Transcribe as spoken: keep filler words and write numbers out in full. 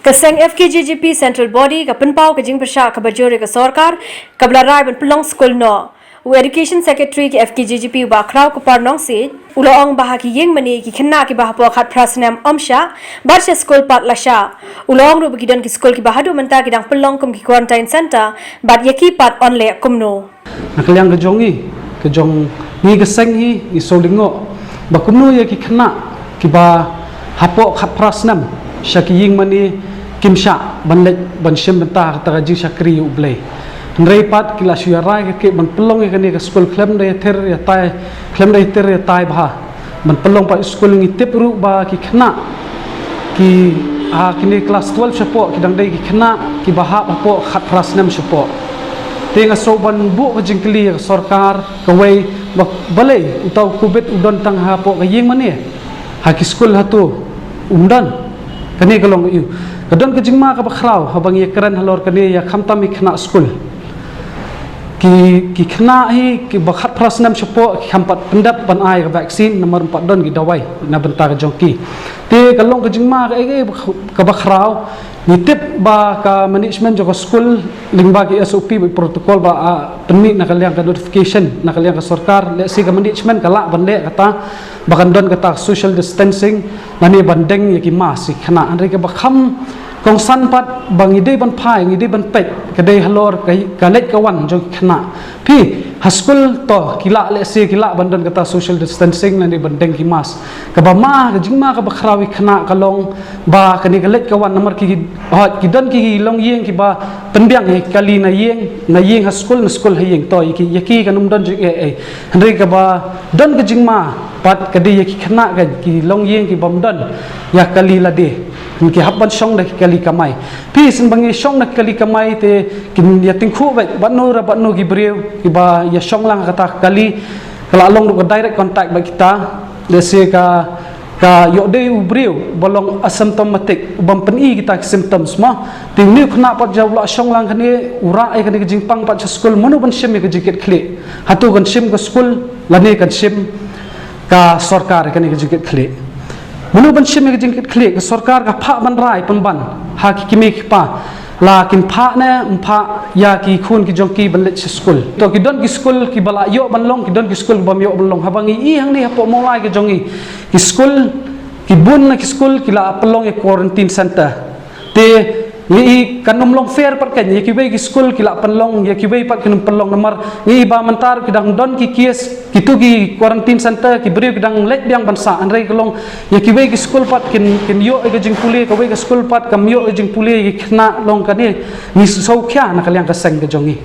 Ka seng F K J G P Central Body ka pynpaw ka jingpyrshah kaba jur ïa ka sorkar kaba la rai ban pynlong skul noh. U Education Secretary ka F K J G P u Bah Khraw Kupar Nongsiej u la ong ba ha ki ïing mane ki khynnah kiba hapoh khatphra snem ym shah bad sha skul pat la shah. U la ong ruh ba ki don ki skul kiba haduh mynta ki dang pynlong kum ki quarantine center bad ïa ki pat yn leh kumno. Na ka liang ka jong ngi, ka jong ngi ka seng hi, ngi shu lyngngoh ba kumno ïa ki khynnah kiba hapoh khatphra snem sha ki ïing mane kim shah ban leit ban shim bynta ha kata ka jingshakri ïa U Blei. Hynrei pat ki la shu ïa rai ka kyrkieh ban pynlong ïa kane ka skul khlem da ïathir ïatai, khlem da ïathir ïatai bha, ban pynlong pat skul. Ngi tip ruh ba ki khynnah ki, ha kine klas twelve shapoh ki dang dei ki khynnah kiba hap hapoh khatphra snem shapoh. Te nga shu ban buh ka jingkylli ïa ka sorkar kawei, ba balei uta u covid u don tang hapoh ka ïing mane, ha ki skul hato um don? Kane ka long ïa u. Ka don ka jingma kaba khraw haba ngi ïa kren halor kane ïa khamtam ïa ki khynnah skul. Ki, ki khynnah hi kiba khatphra snem shapoh ki kham pat pyndep ban ai ka vaccine namar ym pat don ki dawai na bynta ka jong ki. Te ka long ka jingma kaei kaei kaba khraw. Ngi tip ba ka management jong ka skul lyngba ki S O P bad protocol ba, ah, pynmih na ka liang ka notification na ka liang ka sorkar, lehse ka management ka lah ban leh kata ba kan don kata social distancing lane ban deng ïa ki mask ïa ki khynnah. Hynrei kaba kham kongsan pat ba ngi dei ban phai, ngi dei ban peit, ka dei halor ka, ka leit ka wan jong ki khynnah. Phi, ha skul to ki lah, lehse ki lah ban don kata social distancing lane ban deng ki mask. Kaba ma, ka jingma kaba khraw ïa ki khynnah ka long ba kane ka leit ka wan namar ki, hooid, ki don ki longïing kiba pynbiang ïa ki kali na ïing, na ïing ha skul, na skul ha ïing. To ïa ki, ïa ki kan ym don jingeh ei. Hynrei kaba don ka jingma pat ka dei ïa ki khynnah, ka ki longïing kibym don ïa kali lade, ki hap ban shong da ki kali kamai. Phi, shen ba ngi shong da ki kali kamai te kin ïa tyngkhuh beit bad no ra bad no ki briew kiba ïa shong lang ha kata ka kali, ka la long ruh ka direct contact bad kita. Lehse ka, ka ïoh dei u briew ba long asymptomatic, u bym pyni kita ki symptoms mo. Te une u khynnah pat ïa u la shong lang kane, u rah ïa kane ka jingpang pat sha skul, mano ban shim ïa ka jingkitkhlieh? Hato kan shim ka skul lane kan shim ka sorkar ïa kane ka jingkitkhlieh? Mano ban shim ïa ka jingkitkhlieh? Ka sorkar ka phah ban rai pynban ha ki kmie ki kpa, la kin phah ne ym phah ïa ki khun ki jong ki ban leit sha skul. To ki don ki skul kiba la ïoh ban long, ki don ki skul kibym ïoh ban long. Haba ngi i hangne hapoh Mawlai ka jong ngi, ki skul, ki bun na ki skul ki la pynlong ïa quarantine center. Te ngi i kan ym long fair pat kan, ïa kiwei ki skul ki la pynlong, ïa kiwei pat kin ym pynlong namar ngi i ba mynta ruh ki dang don ki case, kito ki quarantine center ki briew ki dang leit biang ban sah. Hynrei ka long ïa kiwei ki skul pat kin, kin ïoh ïa ka jingpule, kawei ka skul pat kam ïoh ïa ka jingpule, ïa ki khynnah long kane. Ngi sngewkhia na ka liang ka seng ka jong ngi.